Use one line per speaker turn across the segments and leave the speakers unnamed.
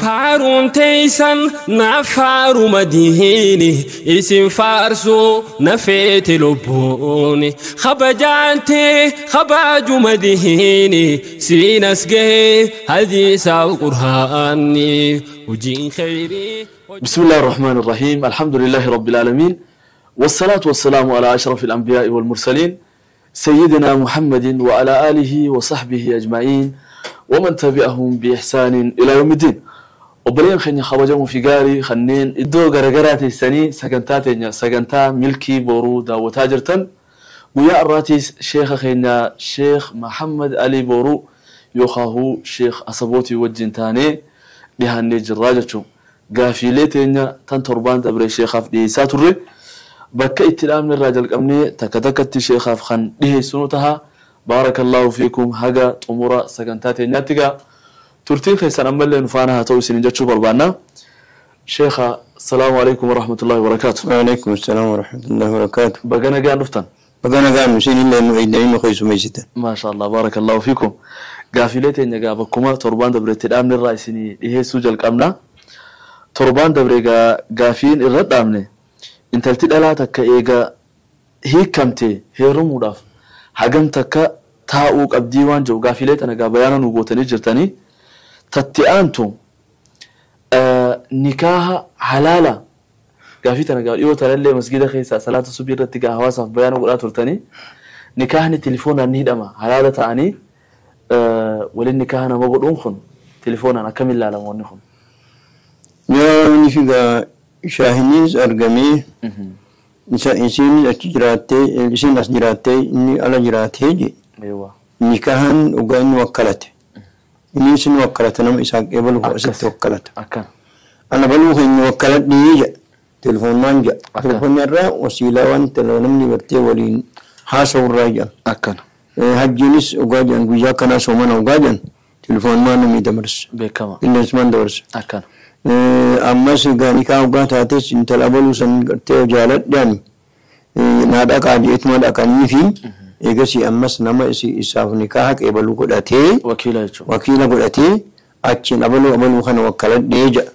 Faaruun teeysan naaf faaru madiini isin faarsu na feete lubbuuni kabajaante kabaju madiini siin as gahee hadiisaaf qur'aanni hojiin khayrii.
بسم الله الرحمن الرحيم الحمد لله رب العالمين والصلاة والسلام على أشرف الأنبياء والمرسلين سيدنا محمد وعلى آله وصحبه أجمعين ومن تبعهم بإحسان إلى يوم الدين. وبلين خني خبجهم في قاري خنين إدو غرغراتي سني سكنتاتي سكنتا ملكي بورو دا وتاجرتن ويا الراتيس شيخ خينا شيخ محمد علي بورو يوخاهو شيخ أصبوتي وجنتاني بهاني جراجتشو قافلتين تن تربان دبري شيخ في ساتوري بكا اتلام الرجل قمني تكتكت شيخ خن به سنتها بارك الله فيكم هجا طمورة سكنتاتي ناتجا ترتين خيسان أمل نفانها توسين جتشو بربانا شيخ السلام عليكم ورحمة الله وبركاته.
وعليكم السلام ورحمة الله وبركاته.
بقنا قاعد نفتن
بقنا قاعد نسين إلا إنه عيدين وخيسو ميسيتا
ما شاء الله بارك الله فيكم. قافلتين يا تربان دبري الأمن الرئيسي إيه سجل قمنا تربان دبريغا غافين الرد امني انت التدلا تك ايغا هي كمتي هي رموداف حقم تك تاوق ابديوان جو غافيلت انا غا بيانا نغوتني جرتني تتي انتم نكاح حلالا غافيت انا غا يو تلله مسجد خيسا صلاه الصبح رتي غا حواسف بيانا غدا ترتني نكاحني تليفون اني دما حلاله تاني ولن نكاحنا ما غدون خن تليفون انا كمل لا لمون خن
يا نفيدا شاهنيز أرجمي إنسان أجراتي إنسان أجراتي إني على جراتي جي
أيوة
نكاحن وجن وكلته إني سن وكلته نم إسحاق قبل هو ست وكلته أنا بلوه إني وكلت نيجا تلفون مانجا تلفون الرا وسيلة وانت لو نمني برتي ولين حاسو الراجع
أكن
هجنس وجاجن وجا كنا سومنا وجاجن تلفون ما نمي دمرس
بكما
إني سمان دمرس
أكن
ammas gaanika ugaa taates intala baluu san gartee jaaladhaan naa dhaqaa jeetuma dhaqanii fi eegasii ammas nama isaaf nikaaha qeebaluu godhatee wakiila godhatee achiin abaluu abaluu kana wakkaladhee jedha.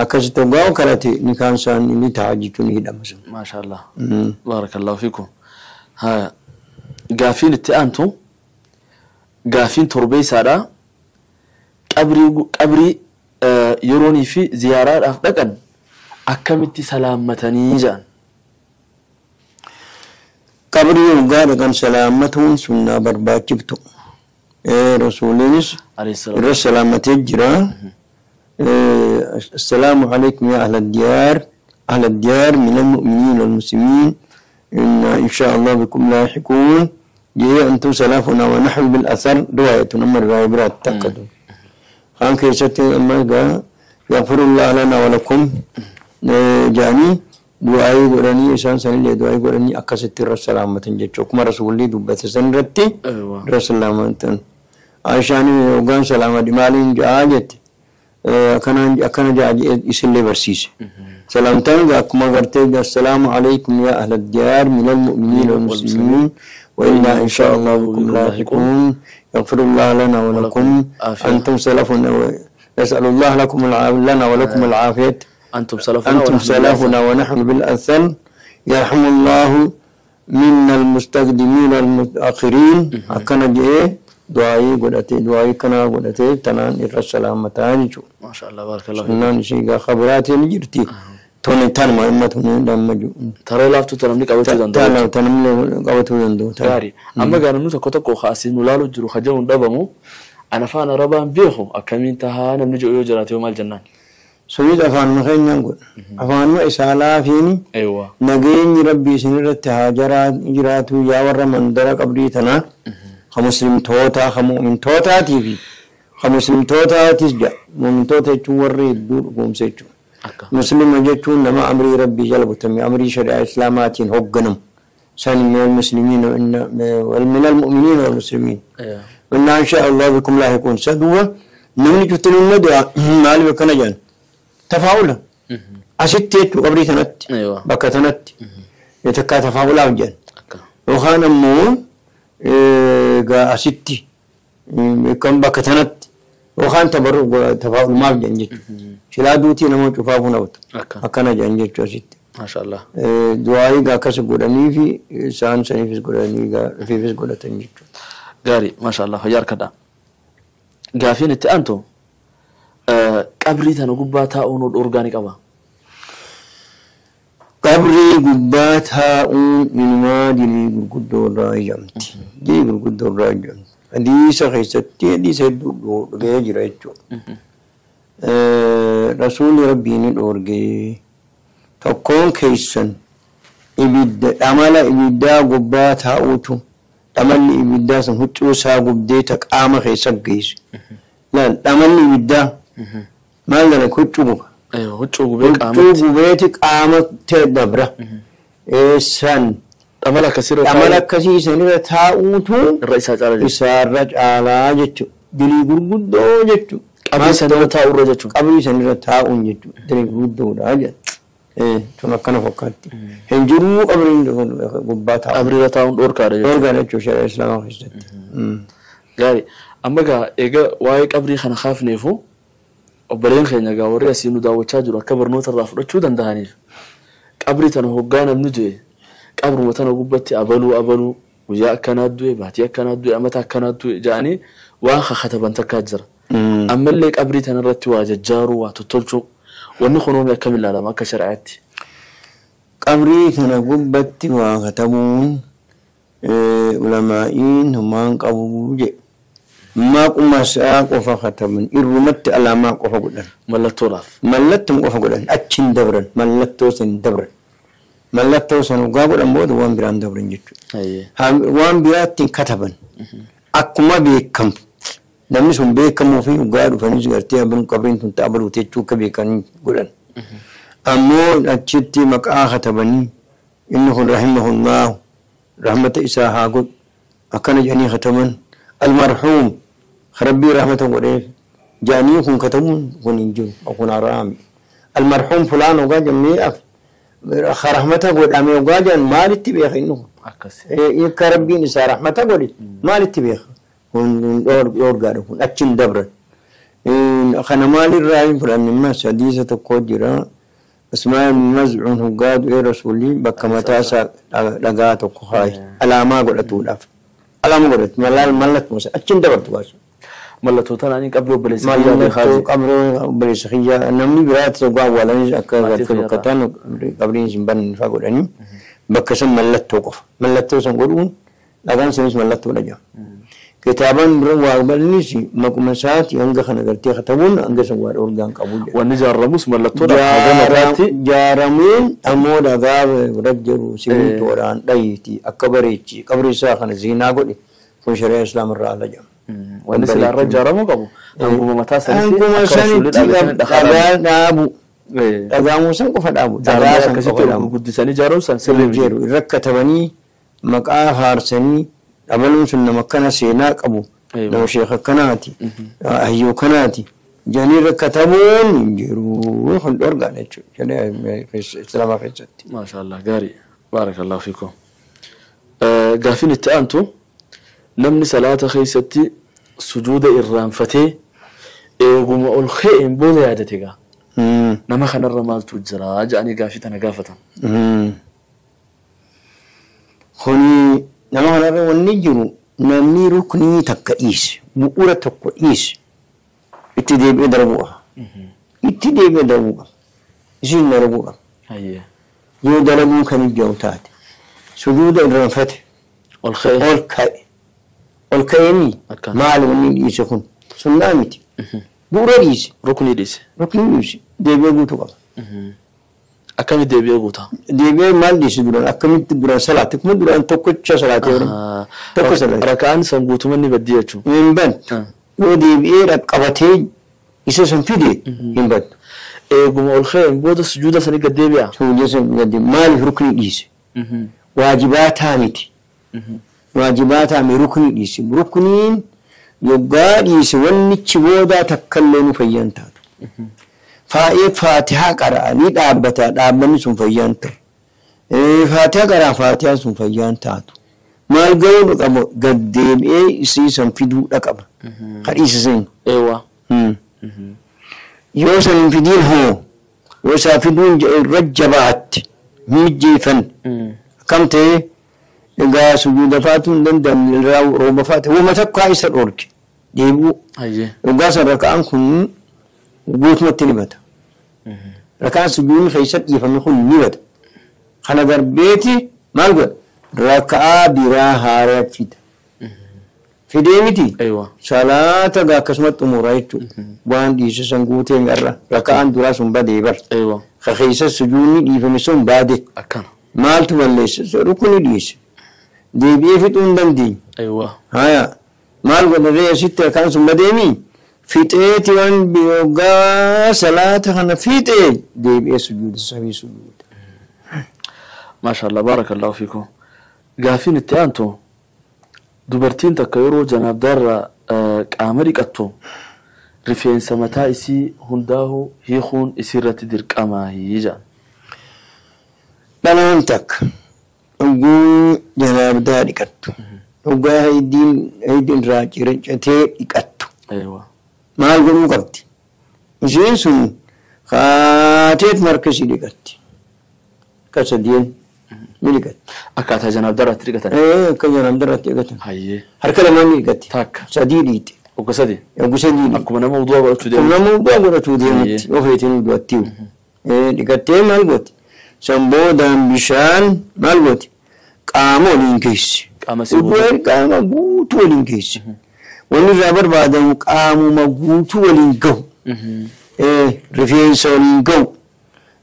Akkasitti ugaa wakkalate nikaan isaan ni ta'a jechuun hidhama sun.
Maasha Allah. Baarakallahu fiikum. Haa gaafiin itti aantu gaafiin torbeessaadha. Qabrii yeroonii fi ziyaaraadhaaf dhaqan akkamitti salaamatanii jedhan.
Qabrii dhugaa dhaqan salaammatuun sunnaa barbaachiftu. Rasuuliinis irra salaamatee jira. Assalaamu alaykum yaa ahla diyaar ahla diyaar min almu'miniin walmuslimiin inna insha Allah bikum laahiquun jee antum salaafuna wa nahnu bil athar riwaayatun amma riwaaya biraatti takkatu. خان كيستي أما جا يغفر الله لنا ولكم جاني دعائي قراني إنسان سن لي دعائي قراني أكست الرسالة تنجتشو كما رسول الله دبت سنرتي رسول الله تن عشان وقان سلامة دمالين جاجت أكن جاج يسلي برسيس سلامتان كما قرتي السلام عليكم يا أهل الديار من المؤمنين والمسلمين وإنا إن شاء الله بكم لاحقون يغفر الله لنا ولكم أنتم سلفنا نسأل الله لكم لنا ولكم العافية أنتم سلفنا ونحن بالأثر يرحم الله منا المستقدمين والمتأخرين أكن جاء دعائي قدتي دعائي كنا قدتي تنان إر السلامتان
ما شاء الله بارك الله فيك.
نان شيء خبرات نجرتي توني تان ما إما توني دم جو
ترى لافتو تنمني قبتو دندو
تنمني قبتو دندو
غاري أما قالوا نوسا كتكو خاصين نلالو جرو خجون دبمو أنا فانا ربان بيخو أكمين تها نمني جو يجراتي ومال جنان
سويد أفان مخين نقول أفان ما إسالا فيني
أيوة
نجين ربي سنرت هاجرات جراتو يا ور من درك أبريتنا خمسلم توتا خمؤمن توتا تيفي خمسلم توتا تسجع مؤمن توتا توري الدور قوم سيتشو مسلم جتون لما أمري ربي جلب تمي أمري شرع إسلامات هجنم سن من المسلمين وإن ومن المؤمنين والمسلمين وإن إن شاء الله بكم لاحقون سدوا نمني جتون الندعاء مالي بكنا جان تفاؤلا أستيت قبري تنت بكا تنت يتكا تفاؤلا جان وخان أمو أستي كم بكا تنت Yookaan tabarru tafaa'ulmaaf jedhan jechuudha. Silaa duutii nama cufaafuu nabatu. Akkana jedhan jechuudha asitti.
Maashaallah.
Du'aayii gaa akkas godhanii fi isaan saniifis godhanii gaa ofiifis godhatan jechuudha.
Gaarii maashaallah fayyaa harkadha. Gaafiin itti aantu qabrii tana gubbaa taa'uun dhorgaa ni qaba.
Qabrii gubbaa taa'uun inumaa dilii gurguddoo irraa ijamti. Dilii gurguddoo irraa ijamti. Hadiisa keessatti hadiisa hedduu dhugee jira jechuudha. Rasuulli Rabbii ni dhoorgee tokkoon keessan ibidda dhamala ibiddaa gubbaa taa'uutu dhamalli ibiddaa sun huccuu isaa gubdee ta qaama keessa geesse. Laal dhamalli ibiddaa maal dalaga huccuu guba.
Huccuu gubee qaamatti.
Huccuu gubeeti qaama ta'e dabra. San
Dhamala akkasirra
dhamala akkasii sanirra taa'uutu
irra isaa caala jechuudha.
Isaarra caalaa jechuudha. Dilii gurguddoo jechuudha.
Qabrii sanirra taa'urra jechuudha.
Qabrii sanirra taa'uun jechuudha. Dilii gurguddoodha jedha. Tun akkana fakkaatti. Hin jiruu qabriin gubbaa taa'u.
Qabriirra taa'uun dhorkaadha jechuudha.
Dhorkaadha jechuudha shari'a Islaamaa keessatti.
Gaarii. Amma gaa egaa waa'ee qabrii kana kaafneefu obboleen keenya gaa warri asii nu daawwachaa jiru akka barnoota irraa fudhachuu danda'aniif qabrii tana hoggaa namni du'e qabruma tana gubbatti abaluu abaluu guyyaa akkanaa du'e baatii akkanaa du'e amata akkanaa du'e jedhanii waan kakataban takkaa jira. Ammallee qabrii tana irratti waa jajjaaruu waa tottolchuu wanni kunuun akkam ilaalama akka shari'aatti.
Qabrii kana gubbatti waa katabuun ulamaa'iin homaan qabu jedhe. Maquma isaa qofa kataban irrumatti alaamaa qofa godhan.
Mallattoodhaaf.
Mallattoo qofa godhan achiin dabran mallattoo san dabran. Mallattoo san dhugaa godhan booda waan biraan dabran jechuudha. Waan biraatti kataban akkuma beekamu namni sun beekamuu fi dhugaa dhufanis gartee abaluun qabriin tun ta'a baluute jechuu akka beekan godhan. Ammoo achitti maqaa katabanii inni kun rahimahullahu rahmata isaa haa godhu akkana jedhanii kataban almarhuum rabbii rahmata godheef jedhanii kun katabuun kun hin jiru kun haraami. Almarhuum fulaan ogaa jennee af rahmata godhame ogaa jedhan maalitti beeka inni kun? Akka rabbiin isaa rahmata godhe maalitti beeka? Kun dhoorgaadha kun achiin dabran. Kana maalirraa hin fudhanne ammas hadiisa tokko jira. Usmaan Mazcuun hoggaa du'ee rasuulli bakka mataa isaa dhagaa tokko kaaye alaamaa godhatuudhaaf. Alaamaa godhatu mallattoo achiin dabartu baasu.
Mallattoo tanaan qabrii obboleessa kiyyaa
Mallattoo qabrii obboleessa kiyyaa namni biraatti hoggaa awwaalanis akka bakka ta'an qabriin hin banne fa'aa godhanii bakka san mallattoo qofa. Mallattoo san godhuun dhagaan sanis mallattoodha jedhama. Kitaabaan bira waa bal'innis maquma isaati hanga kana gartee katabuun hanga san waa dhoorgaan qabu jedha.
Wanni ijaaramus mallattoodhaaf haga mataatti.
Ijaarameen ammoo dhagaa bira jiru simintoodhaan dhayiiti akka bareechi qabri isaa kana ziinaa godhe kun shari'a Islaam irraa ala jedhama.
Wanni silaa irra ijaaramuu qabu hanguma mataa sanitti
Hanguma
akka rasuulli
sanitti
dhaabbatanii
dhagaa dhaabu. Dhagaa san qofa dhaabu. Dhagaa san qofa
akkasitti
dhaabu.
guddisanii ijaaruun san sirrii miti.
Jedhu irra katabanii maqaa haarsanii dhabaluun sun nama akkana seenaa qabu nama sheekha akkanaati hayyuu kanaati jedhanii irra katabuun hin jiru kun dhorgaadha jechuudha shari'a Islaamaa keessatti.
Maashaallah gaarii baarakallahu fiikum. Gaafiin itti aantu namni salaata keessatti sujuuda irraanfatee eeguma ol ka'een booda yaadate gaa nama kanarra maaltu jira jedhanii gaafii tana gaafatan.
Kuni nama kanarra wanni jiru namni ruknii takka dhiise bu'uura tokko dhiise itti deebi'ee darbuu qaba. Itti deebi'ee darbuu qaba. Isiin darbuu qaba. Yoo dalaguu kan ijaaru taate sujuuda irraanfate
Ol ka'e.
ol ka'e ol ka'eenii maali wanni dhiise kun sunnaa miti bu'uura dhiise.
Ruknii dhiise.
Ruknii dhiise deebi'ee guutuu qaba.
Akkamitti deebi'ee guuta?
Deebi'ee maal dhiise duraan akkamitti duraan salaate kuma duraan tokkocha salaate yeroo tokko salaate.
Raka'aan san guutummaa ni baddi jechuudha.
Hin baddu. Yoo deebi'ee dhaqqabatee isa san fide hin baddu.
Eeguma ol ka'een booda sujuuda sanii gad deebi'a.
Sujuuda sanii gad deebi'a. Maaliif ruknii dhiise? Waajibaataa miti. Waajibaataa mi ruknii dhiise. Rukniin yoggaa dhiise wannichi boodaa takkallee nu fayyaan taatu. Faa'ee faatihaa qara'a ni dhaabbata dhaabbanni sun fayyaan ta'u. Faatihaa qara'a faatihaan sun fayyaan taatu. Maal ga'uu qaba gad deebi'ee isii san fiduudha qaba. Ka dhiise san.
Eewwa.
Yoo san hin fidiin hoo yoo isaa fiduun irra jabaatte mijjeeffan akkam ta'ee egaa sujuuda faatu hin danda'amne rooba faate wama takkaa isa dhoorke deebi'u. Egaa san raka'aan kun guutumatti ni bata. Raka'aan sujuudni keessa dhiifame kun ni bata. Kana darbeeti maal godha? Raka'aa biraa haaraa fida. Fidee miti? Salaata gaa akkasumatti xumuraa jechuudha. Waan dhiise san guutee irra raka'aan duraa sun badee bar. Ka keessa sujuudni dhiifame sun baade. Maaltu balleessa? Rukuni dhiise. Deebi'ee fixuu hin dandeenye. Haya maal godha asitti raka'aan sun badeemi? Fixeeti waan yoggaa salaata kana fixee deebi'ee sujuuda samii sujuuda.
Maashaallah baarakallahu fiikum. Gaafiin itti aantu dubartiin takka yeroo janaabdaarra qaama dhiqattu rifeensa mataa isii hundaa'u hiikuun isii irratti dirqamaa jedhan.
Dhalaan takka oguu janaabdaa dhiqattu oggaa haydiin irraa ciracatee dhiqattu maal godhuu qabdi? Isheen sun kaateet marka isii dhiqatti. Akka sadeen ni dhiqatti.
Akkaataa janaabdaarratti dhiqatan?
Akka janaabdaarratti dhiqatan. Harka lamaan ni dhiqatti.
Takka.
Sadii dhiite.
Ogga sadii?
Ogga sadii dhiite.
Akkuma nama wudu'a godhachuu deemu.
Akkuma nama wudu'a godhachuu deemutti ofeetiin wudu'atti. Dhiqattee maal gooti? San boodaan bishaan maal gooti? Qaama waliin geessi.
Qaama si guutuu.
Qaama guutuu waliin geessi. Wanni irraa barbaadamu qaamuma guutuu waliin gahu. Rifeensa waliin gahu.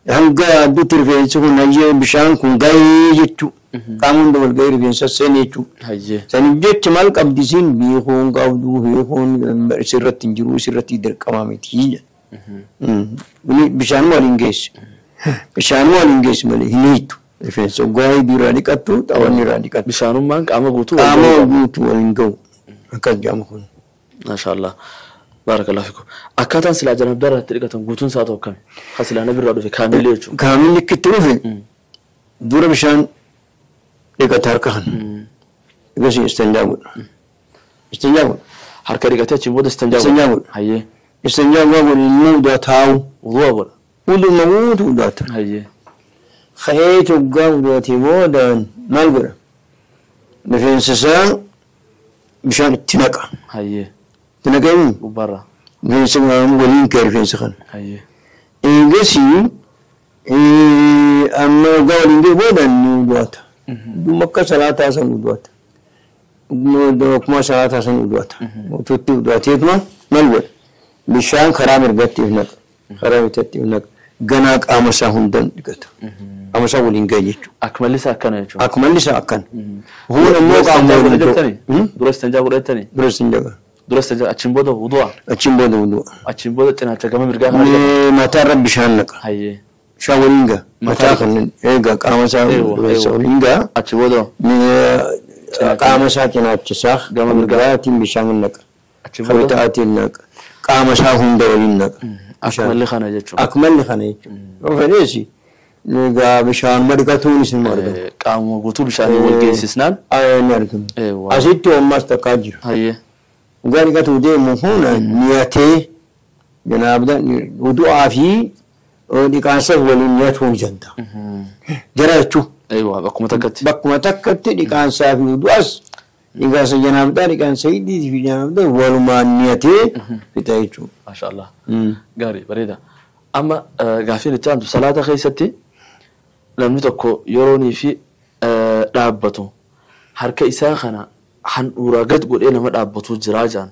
Hanga yaaddutti rifeensi kun hayyee bishaan kun gahee jechuudha. Qaama hunda wal gahee rifeensa seenee jechuudha. Saniif jecha maal qabdi isiin beekuun qabdu beekuun isirratti hin jiru isirratti dirqamaa miti. Bishaan waliin geessi. Bishaan waliin geessi malee hin hiitu. Rifeensa gahee irraa dhiqattu xawanni irraa dhiqattu.
Bishaanummaan qaama guutuu
qaama guutuu waliin gahu. Akkas jedhama kun.
Maashaallah. Baarakallahu fiikum. Akkaataan silaa janaabdaarratti dhiqatan guutuun isaa ta'u akkami? Ka silaa nabirraa dhufe kaamillee jechuudha.
Kaamilli itti dhufe dura bishaan dhiqata harka kana. Egasii istanjaa godha. Istanjaa godha.
Harka dhiqatee achiin booda istanjaa godha.
Istanjaa godha.
Hayyee.
Istanjaa godha inni udaa taa'u.
Wudu'a godha.
Wuduuma guutuu udaata.
Hayyee.
Ka'ee toggaa udaatee boodaan maal godha? Rifeensa isaa bishaan itti naqa.
Hayyee.
Itti naqee
Gubbaarra.
Rifeensa waliin ka'e rifeensa kana.
Hayyee.
Eegasii amma waggaa waliin ga'e boodaan ni udaata. Dhuma akka salaataa san udaata. Akkuma salaataa san udaata. Utuutti udaateetuma maal godha? Bishaan karaa mirgatti if naqa. Karaa bitaatti if naqa. Ganaa qaama isaa hundaan dhiqata. Qaama isaa waliin ga'e jechuudha.
Akmalli isaa akkana jechuudha.
Akmalli isaa akkana. Huun ammoo qaama waliin
ga'e. Dura istanjaa godhattanii?
Dura istanjaa godha.
Dura istanjaa achiin booda wudu'a.
Achiin booda wudu'a.
Achiin booda cinaacha gama mirgaa kana dhiqata.
Mataarra bishaan naqa.
Hayyee.
Bishaan waliin ga'a. Mataa kan egaa qaama isaa waliin ga'a.
Achi booda.
Qaama isaa cinaacha isaa
gama
mirgaatiin bishaan naqa.
Achi booda.
Kabitaatiin naqa. Qaama isaa hunda waliin naqa.
Akmalli kana jechuudha.
Akmalli kana jechuudha. Yoo fedhees egaa bishaan dhiqatuun isin argama.
Qaamuma guutuu bishaanii wal geessisnaan.
Ni argama. Asitti ammas takkaa jira.
Hayyee.
Dhugaa dhiqatuu deemu kun niyatee janaabda wudu'aa fi dhiqaansa waliin niyatuu ni danda'a. Jara jechuun.
Bakkuma takkatti.
Bakkuma takkatti dhiqaansaa fi wudu'as dhiqaansa janaabdaa dhiqaansa hidhii fi janaabdaa walumaan niyatee fixa jechuudha.
Maashaallah. Gaarii bareeda. Amma gaafiin itti aantu salaata keessatti namni tokko yeroonii fi dhaabbatu harka isaa kana handhuuraa gad godhee nama dhaabbatu jiraa jaan.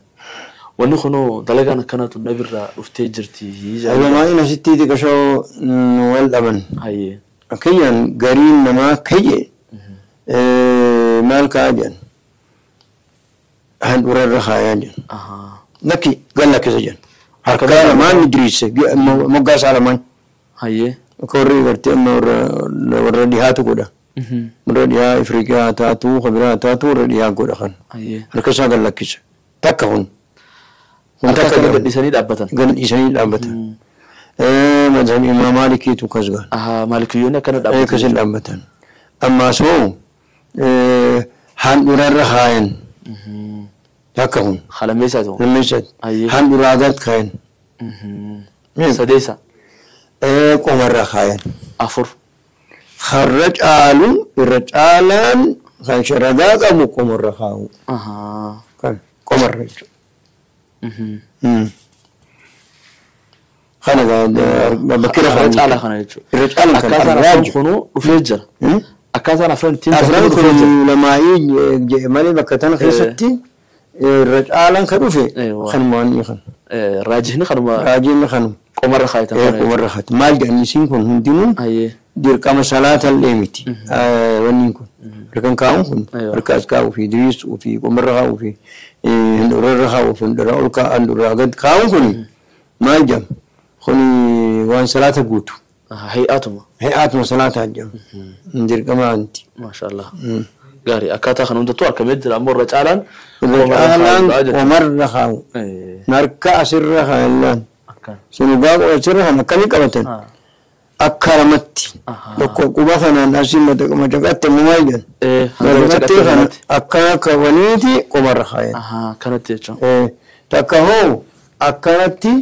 Wanni kunoo dalagaan akkanatu nabirraa dhuftee jirti.
Ulamaa'in asitti xiqqashoo wal dhaban.
Hayyee.
Fakkeenyaan gariin namaa kayye maal kaa'aa jedhan handhuura irra kaayaa jedhan. Lakki gad lakkisa jedhan. Harka lamaan ni diriirse moggaa isaa lamaan.
Hayyee.
Akka warri gartee amma warra dhihaatu godha. Warra dhihaa Afrikaa haa taatu, kan biraa haa taatu warra dhihaa godha kan. Harka isaa gad lakkisa. Takka kun.
Harka kana gad dhiisanii dhaabbatan.
Gad dhiisanii dhaabbatan. Mazhabi Imaam Maalikiitu akkas godha.
Maalikiyyoonni akkana dhaabbatan.
Akkasin dhaabbatan. Ammaas hoo handhuura irra kaayan. Takka kun.
Lammeessaa ta'u.
Lammeessaati. Handhuraa gad kaayan.
Sadeessa.
Qomarra kaayan.
4.
Harra caalu irra caalaan kan sharadaa qabu qomarra kaawu. Kan qomarra jechuudha. Kana bakki
irra caalaa kana jechuudha.
Irra caalaan kan
Akkaataan afran kunuu dhufee jira. Akkaataan afran ittiin
Afran kun lamaayii jedhe malee bakka tana keessatti irra caalaan kan dhufe kanuma waan inni kan.
Raajihni kanuma.
Raajihni kanuma.
Qomarra kaayatan.
Qomarra kaayatan. Maal jedhan isiin kun hundinuu dirqama salaatallee miti. Wanni kun harkaan kaa'uun kun harka as kaa'uu fi diriirsuu fi qomarra kaa'uu fi handhuurarra kaa'uu fi handhuuraa ol kaa'uu handhuuraa gad kaa'uun kun maal jedhama? Kun waan salaata guutu.
Hay'aatuma.
Hay'aatuma salaataa jedhama. Dirqama anti.
Maashaallah. Gaarii akkaataa kana hundattuu argamee jira ammoo irra caalaan.
Irra caalaan qomarra kaa'u. Harka asirra kaa'an. Sunugaa asirra kan akkamii qabatan? Akka lamatti. Tokko quba kanaan asii macaqatte immoo maal jedhan? Macaqattee kana akkana qabaniiti qomarra kaayan.
Kanatti jechuudha.
Takka hoo akkanatti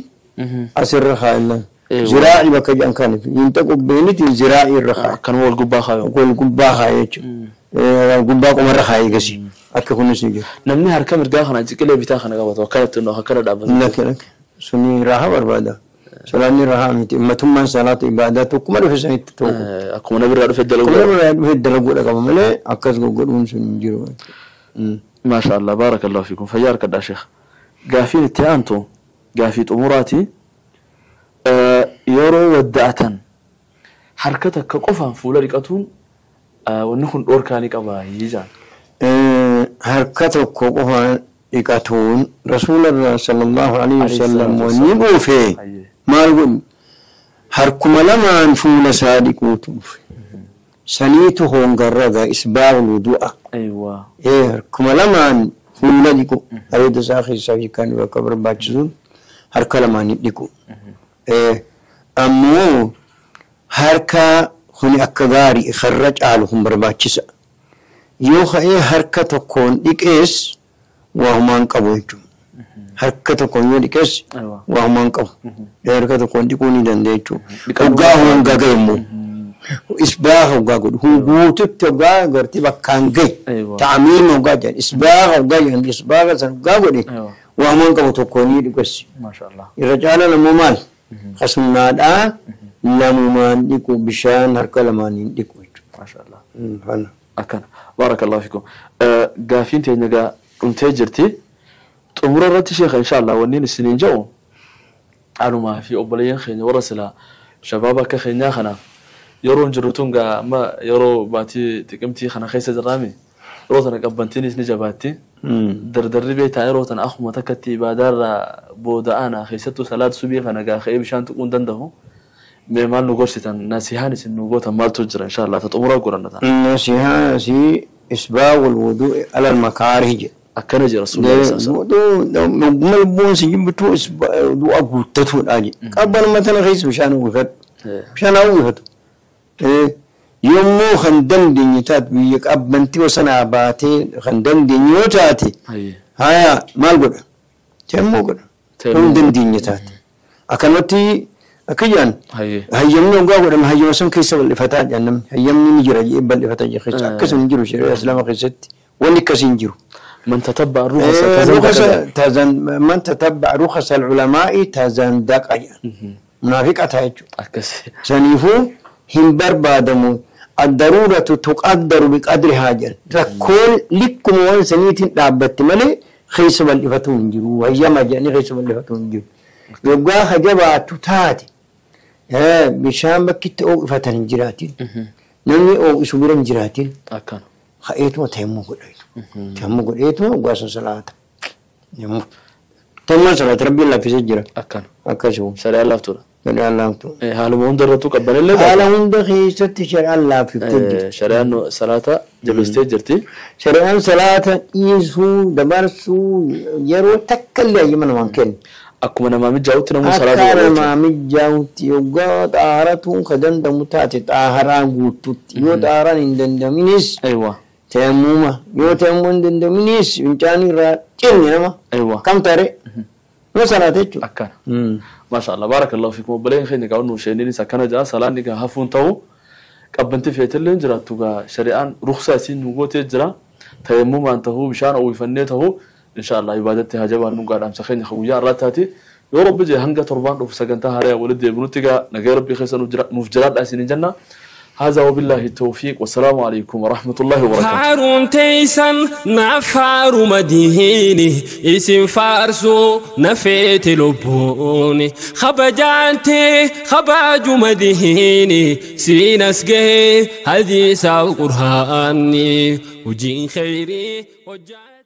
asirra kaayan. Ziraa'ii bakka jedhan kana hinta qubbeeniti ziraa'ii irra kaayan.
Akkanuma wal gubbaa kaayu.
Wal gubbaa kaayu jechuudha. Gubbaa qomarra kaayu gasi. Akka kunis ni jira.
Namni harka mirgaa kana ciqilee bitaa kana qabatu akkanatti akkana dhaabbatu.
Lakki suni raahaa barbaada. Salaanni raahaa miti. Ummatummaan salaata ibaadaa tokkuma dhufe sanitti ta'u.
Akkuma nabi irraa dhufe dalaguu.
Akkuma nabi irraa dhufe dalaguudha qaba malee akkas goggodhuun sun hin jiru.
Maashaallah baarakallahu fiikum fayyaa harkadhaa sheekh. Gaafiin itti aantu gaafii xumuraati. Yeroo wadda'atan harka takka qofaan fuula dhiqatuun wanni kun dhoorkaa ni qaba jaan.
Harka tokko qofaan dhiqatuun rasuularraa sallallahu alaihi wasallam wanni dhufe maal godhu harkuma lamaan fuula isaa dhiquutu dhufe. Saniitu hongarra gaa isbaagul wudu'a. Harkuma lamaan fuula dhiqu areeda isaa keessaa fi kan bakka barbaachisuun harka lamaan dhiqu. Ammoo harka kuni akka gaarii karra caalu kun barbaachisa. Yoo ka'ee harka tokkoon dhiqees waa humaan qabu jechuudha. Harka tokkoon yoo dhiqees waa humaan qabu. Harka tokkoon dhiquu ni danda'a jechuudha. Hoggaa honga gahe immoo isbaaha hoggaa godhu. Guututti hoggaa gartee bakkaan gahe ta'amiin hoggaa jedhan isbaaha hoggaa jedhan isbaaha san hoggaa godhe waa humaan qabu tokkoon ni dhiqees. Irra caalaan ammoo maal? Kasunnaadhaa lamumaan dhiqu bishaan harka lamaaniin dhiqu jechuudha.
Akkana baarakallahu fiikum. Gaafiin teenya gaa dhumtee jirti. Xumura irratti sheekha inshaallah wanni isiniin jedhu anumaa fi obboleeyyan keenya warra silaa shabaaba akka keenyaa kanaaf yeroon jirru tun gaa amma yeroo baatii xiqimtii kana keessa jirraami yeroo tana qabbantiinis ni jabaatti. Dardarri beektaa yeroo tana akkuma takkatti ibaadaarraa booda'aana keessattuu salaat subii kana gaa ka'ee bishaan tuquu hin danda'u. Mee maal nu gorsitan nasihaan isin nu gootan maaltu jira inshaallah ta xumuraa godhanna taana.
Nasihaan asii isbaagul wudu'i alal makaarih jedha.
Akkana jira rasuulillah.
Lubbuun si jibbituu du'a guuttatuudha jedha. Qabbanuma tana keessa bishaan uwwifadhu. Bishaan haa uwwifatu. Yommuu kan dandeenye taate biyya qabbantii wasanaa baatee kan dandeenye yoo taate haya maal godha? Teemmuu godha. Kan dandeenye taate. Akkanumatti akka jedhan hayyamni hoggaa godhame hayyama sun keessa bal'ifataa jedhan namni hayyamni ni jira jedhee bal'ifataa jira keessa akkasuma hin jiru shari'a islaama keessatti wanni akkasii hin jiru.
من تتبع الرخص
من تتبع رخص العلماء تزندق منافقة هيك سنيفو هم بربادمو الضرورة تقدر بقدرها جل فكل لكم وان سنيتين دابت ملي خيس بالفتون جرو وهي ما جاني خيس بالفتون جرو يبقى خجبا تتاتي بشام بكت أو فتن جراتين نمي أو إسوبرن جراتين
أكن
خيتو تيمو قليل تيمو قليتو وقاس صلاة يمو تيمو صلاة ربي الله في سجرة
أكن
أكشو
شرع الله فتورة
شرع الله فتورة
هالو هندر تقبل الله
هالو هندر خيست شرع الله في تجر
شرع إنه صلاة جبستي جرتي
شرع صلاة يسو دبرسو يرو تكل يمن ممكن
Akkuma namaa mijaa'utti namni salaata
Akka namaa mijaa'utti yoggaa xaaratuun ka danda'amu taate xaaraa guututti yoo xaaraan hin danda'aminis
Aywa.
Tayammuma yoo tayammuu hin danda'aminis fincaan irraa Cinni nama.
Aywa.
Kam tare? Nu salaate jechuudha.
Akkana. Maasha Allah, barakallahu fiikum. Obboleen keenya gaa nu sheeniinis akkana jaa salaanni gaa hafuun ta'u qabbanti feetillee hin jiraattu gaa shari'aan ruksaa isiin nu gootee jira. Tayammumaan tahuu bishaan uwwifannee tahuu insha Allah ibaadatti haa jabaannu gaa dhaamsa keenya guyyaa irraa taati. Yoo rabbi jee hanga torbaan dhufu sagantaa haaraa walitti deebinutti gaa nagaa rabbii keessa nuuf jiraadhaa isiniin jenna. هذا وبالله التوفيق والسلام عليكم ورحمة الله وبركاته.
فارون تيسن نفار مديني اسم فارسو نفيت لبوني خبجانتي خباج مديني سينسقه حديث القرآن وجين خيري وجان.